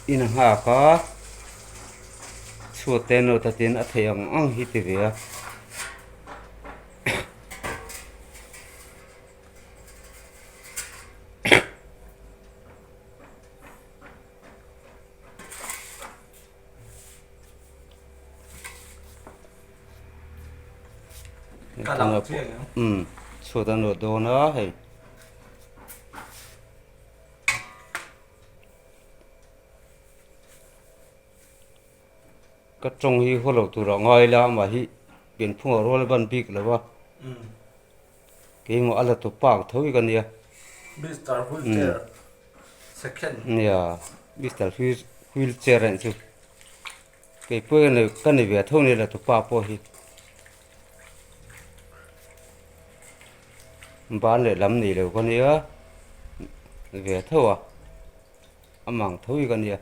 In a nghak a chhuat te nawt a tin a theih ang ang hi ti ve a. Chhuat a nawt dawn a hei. Ka tawng hi haw lo tur a ngai la amah hi pianphunga rual a ban bik lo a keimah a la tu park tho hi ka nia. Mister wheelchair second. Nia Mister wheelchair a nih chu keipawh ka ni ve tho nia la tu pa pawh hi. Ban leh lam nei lo ka nia ve tho a a mang tho hi ka nia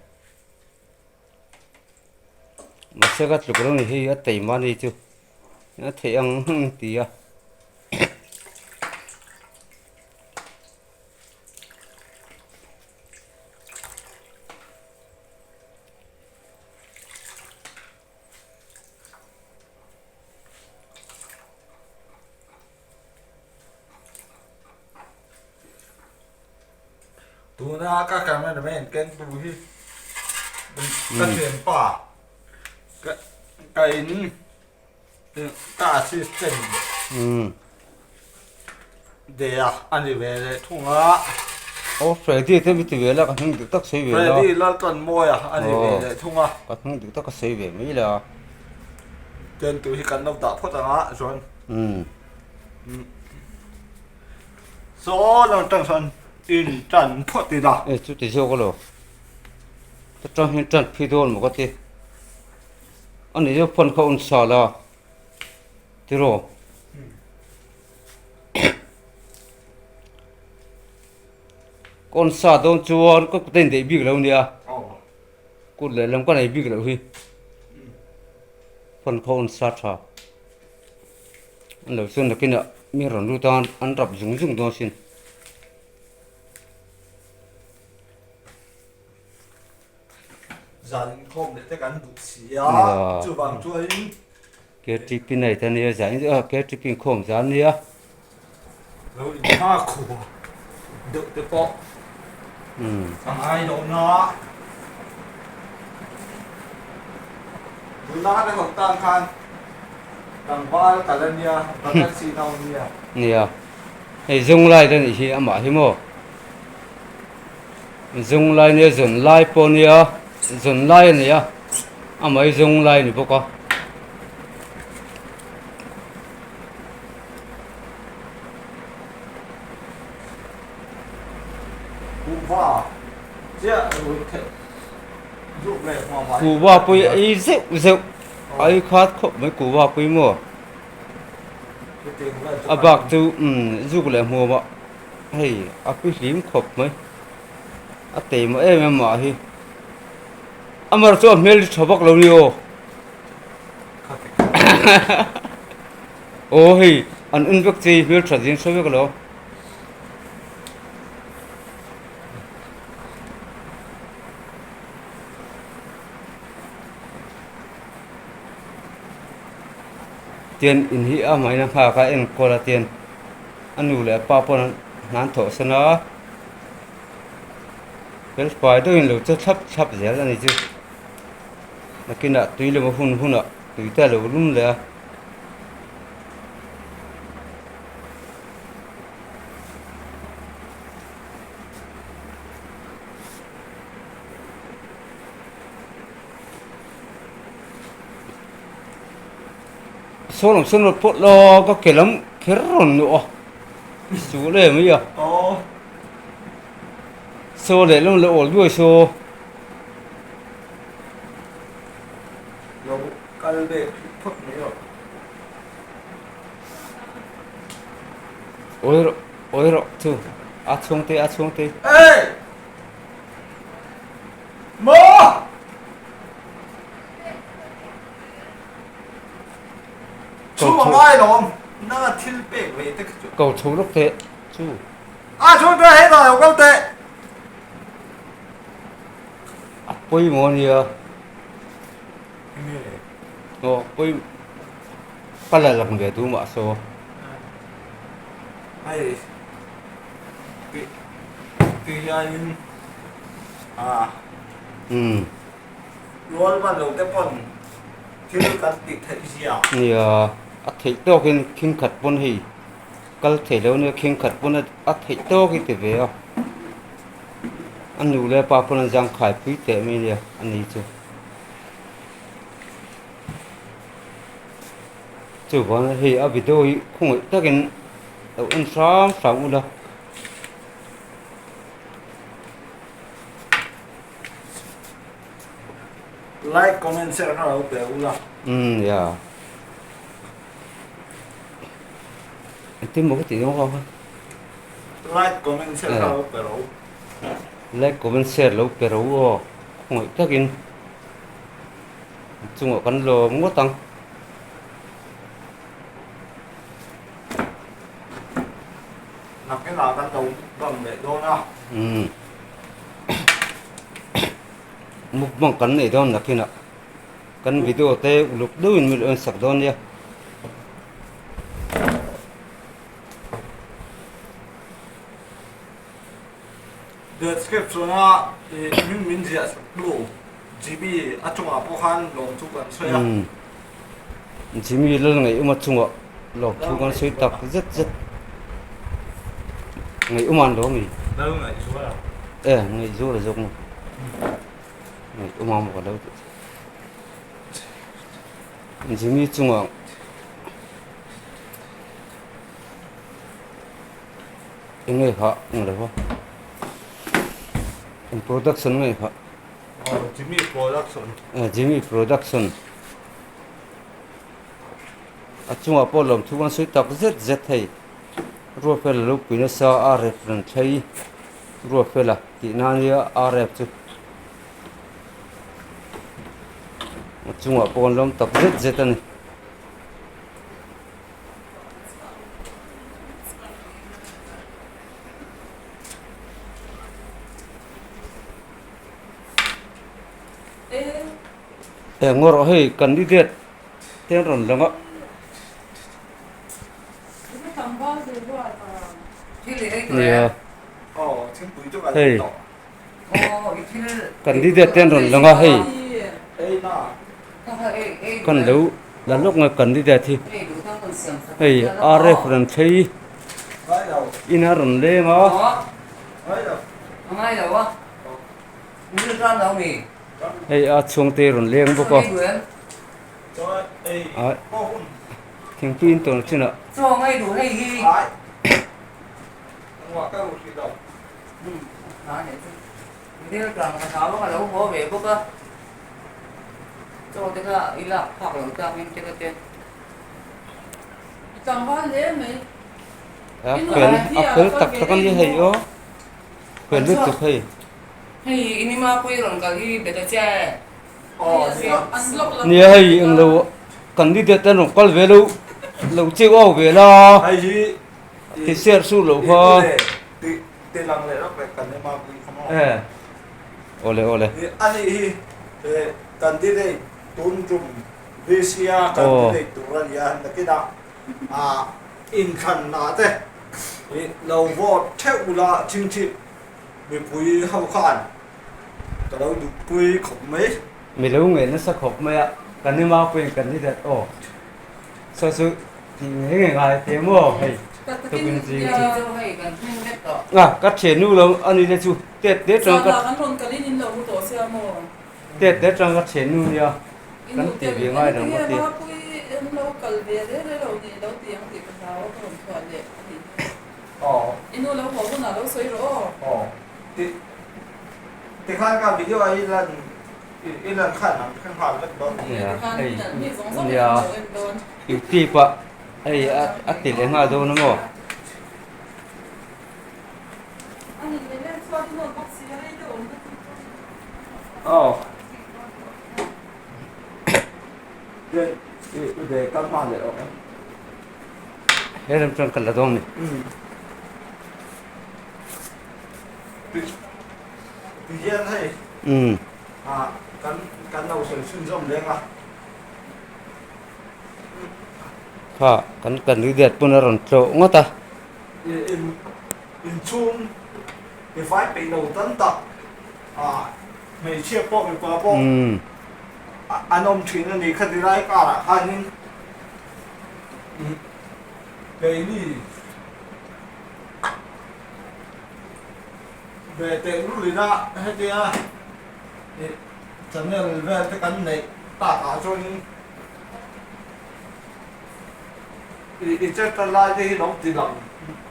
mahse ka tluk lo ni hei a tei mahni chu a theih ang ang ti a. Tuna ka cameraman ken tu hi ka thianpa ka in ka assistant ve a a ni ve leh thung a. Aw Freddy te mi ti ve la ka hnung duh tak sawi ve la. Freddy Laltanmawia a ni ve leh thung a. Ka hnung duh tak a sawi ve mai la. Ken tu hi kan lo dah phawt ang a chuan. Saw lo tang sawn in tan phawt ila. E chuti zawk alo. Ka tang hian tan phi dawn maw ka ti. Ani zawk phone kha un sa la. Tiraw. Kawn sa dawn chuan ka kut a indaih bik lo nia. Kut lehlam ka nei bik loh hi. Phone kha un sa tha. An lo chuan nakinah mi rawn lut a an rap zung zung dawn sin. Zan inkhawm leh te kan duh si a, chuvang chuanin. KTP nei te nia zan KTP inkhawm zan nia. Lo inhma khuh deuh te pawh a ngai lo na. Tuna ka hawk tan khan tlangval ka la nia, vacancy na awm nia. Nia, hei zung lai te nih hi amah hi maw. Zung lai nia zun lai pawh nia zun lai a ni a amah hi zung lai a ni bawk a. Kuhva pawh hi ei zeuh zeuh a ei khat khawp mai kuhva pawh hi maw a bak chu umm zuk leh hmuam ah hei a pi hlim khawp mai a tei mah em em mah hi amar chu a hmel hi tha vak lo ni aw. Aw hei an en vek che hi hmeltha zing hre vek lo. Tian in hi a hmain a nghak a enkawl a tian a nu leh a pa pawh an hnan thawh san a felfai deuhin lo che thlap thlap zel a ni chu. Nakinah tui lema hun hunah tui te a lo lum leh a. Sawn awm sawn rawt pawh la ka ke lam kher rawn nuah a sual em mai a. Saw lehlam leh awl duai saw. Lo kal ve phawt mai rawh. Awi rawh awi rawh chu a chhung te a chhung te. Ey! Maw! Chu a ngai lawm nanga thil pek ve te kha chu. Ko chho lawk teh chu. A chhung te hetah lo kal teh. A pawimawh a nia. Aw pawi ka la lang ve duh mah saw. Hei ti hianin ah rual ban lo te pawn thil kan tih theih zia. Nia a theih tawkin khing khat pawn hei kal thei lo nia khing khat pawn a theih tawkin ti ve a. A nu leh a pa pawn an zangkhai pui teh mai nia a ni chu. Chuvang hei a video hi khawngaih takin lo en hram hram ula. Like comment share kha lo pe ula. Um ya. Engtin maw ka tih dawn kha. Like comment share kha lo pe ro. Like comment share lo pe ro aw khawngaih takin chungah kan lawm ngawt ang. Nakinah kan lo bang leh dawn a. Umm mukbang kan nei dawn nakinah kan video te uluk deuhin min rawn sak dawn nia. Description a min min ziah sak tu Jimmy a chungah pawh khan lawm chu kan sawi a. Jimmy lal ngaih uma chungah lawm thu kan sawi tak zet zet. Ngaih uma an lawm i. Lal ngaih zual a. E ngaih zual a zawk maw. Ngaih uma maw ka lo tih. Jimmy chungah Eng nge kha eng lo va eng production nge kha Aw Jimmy production eh Jimmy production a chungah pawh lawmthu an sawi tak zet zet hei Ruatfela lo pui nasa a rep rawn thlei Ruatfela tih nan nia a rep chu a chungah pawh an lawm tak zet zet a ni. Eng erawh hei candidate te an rawn lang a. Nia hei candidate te an rawn lang a hei kan lo la lawk nge candidate hi hei RF rawn thlei in a rawn leng a. Hei a chhungte rawn leng bawk a ah thingpui in tawn chinah. A fel a fel tak tak a ni hei aw fel lutuk hei. Nia hei englo candidate an rawn kal ve lo lo cheu au ve la ti ser su loh kha. Awle awle. VC-a candidate tur a ni a, nakinah inthlanna te lo vote theuh ula chingchip mipui ho khan ka lo duhpui khawp mai. Mi lo ngei nasa khawp mai a, kan ima pawhin candidate aw saw chu tih ngei ngei ngai te maw hei tukin zing chu a ka thiannu lo a ni le chu tet te tang ka Tet te atang ka thiannu nia kan ti ve ngai lo maw ti. Nia youtube ah hei a ti leh nghal dawn a maw. Aw. He lam chuan kan la dawn ni. Ah kan kan lo sawi chhunzawm leng a. Kha kan candidate pawn a rawn tlawh ngawt a. I in inchhung i fai peih lo tan tak ah hmeichhia pawh mipa pawh an awm thin a ni khati lai karah khanin keini Ve teh lulin a hetia ih channel vel te kan neih takah chuanin ih i chet lai te hi lo ti lang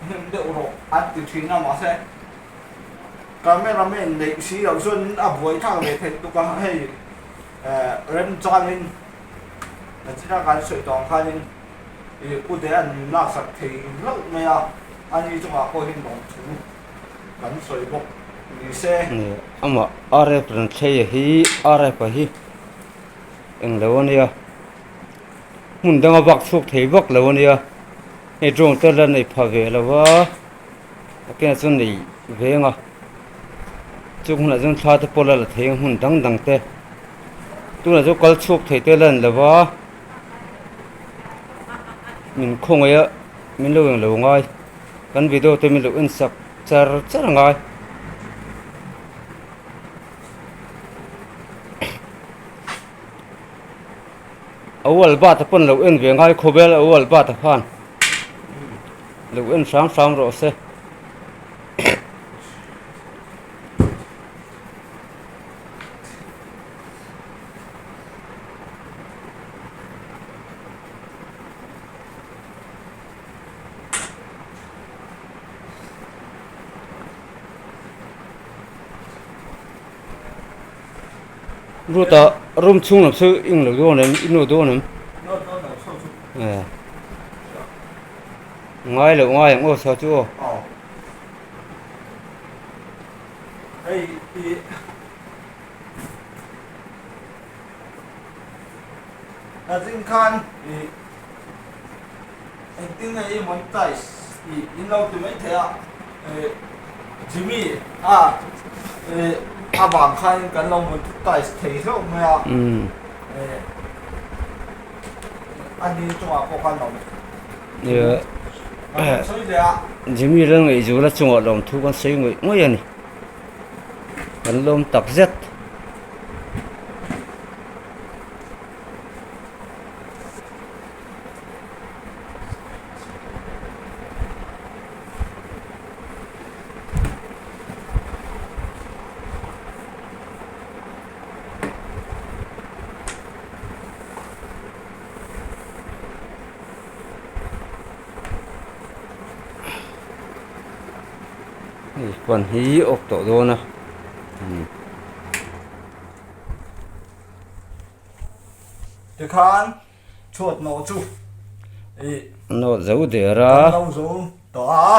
hnem deuh rawh an ti thin a mahse camera man neih si loh chuanin a buai thlak ve theih tuk a hei eh remchangin nachina kan sawi tawh ang khanin ih pu te an laksak thei hlauh mai a ani chungah pawh hian lawmthu. Kan sawi bawk ni se. Amah RF Ranthleia hi RF a hi eng lo a nia, hmun danga vak chhuak thei vak lo a nia, hei drone te la nei pha ve lo va, a kenah chuan nei veng a, chung hunah chuan thla te pawh la la thei ang hmun dang dang te, tunah chuan kal chhuak thei te la ni lo va, min khawngaih a min lo eng lo ngai. Kan video te min lo en sak char char angai. A wall bat a pawn lo en ve ngai khawvel a wall bat a khan lo en hram hram rawh se. Ruta room chhung lam chu eng lo dawn em in lo dawn em ngai loh ngai ang aw sa chu aw. Engtin nge i monetize tih in lo ti mai thei a, Jimmy a avang khan kan lo monetize thei hlauh mai a, ani chungah pawh khan lo kan sawi leh a. Jimmy Lalngaihzuala chungah lawmthu kan sawi ngawih ngawih a ni, kan lawm tak zet. Hei fan hi awk tawh dawn a. Tikhan chhuat nawh chu ih Nawh zo der a. Kan lo zo tawh a.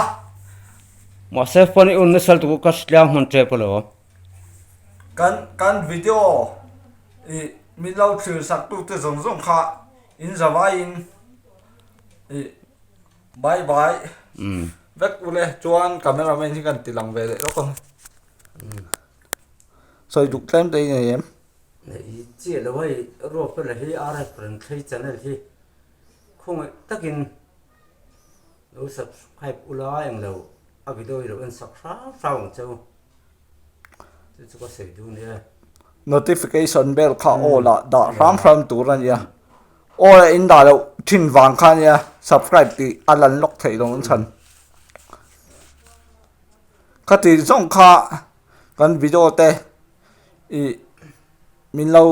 Mahse phone i un nasa lutuk ka hriatliang hman tep alawm. Kan kan video ih min lo thlir sak tute zawng zawng kha in zavaiin ih bye bye vek ule chuan camera man hi kan ti lang ve leh lawk ang. Sawi duk tlem te i nei em? Nei chiah lo hei ruak te leh hi RF Renthlei channel hi khawngaih takin lo subscribe ula englo a video hi lo en sak hrau hrau ang cheu chu chu ka sawi duh nia. Notification bell kha aw lah dah hram hram tur a nia aw lah in dah loh thin vang kha nia subscribe tih a lan lawk theih lo ang chhan khati zawng kha kan video te ih min lo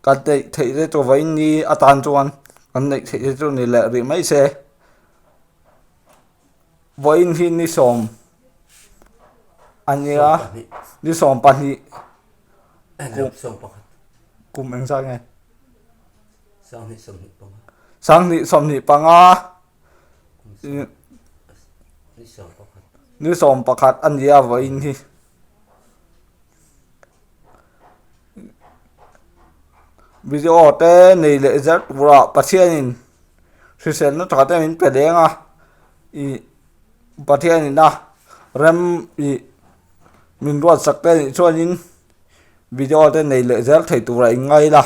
kan neih theih te chu vawiin ni atan chuan kan neih theih te chu ni leh rih mai se vawiin hi ni sawm a nia ni 20 kum engzat nge 2025 ni 11 a nia vawiin hi. Video te nei leh zet turah Pathianin hriselna tha te min pe leng a ih Pathianin a rem ih min ruatsak te anih chuanin. Video te nei leh zel thei tura in ngai la.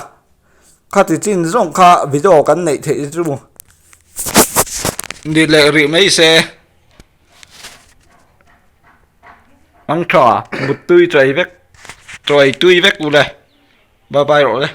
Khati chin zawng kha video kan neih theih chu ni leh rih mai se. Ang tha muttui chawi vek chawi tui vek u le bye bye rawh le.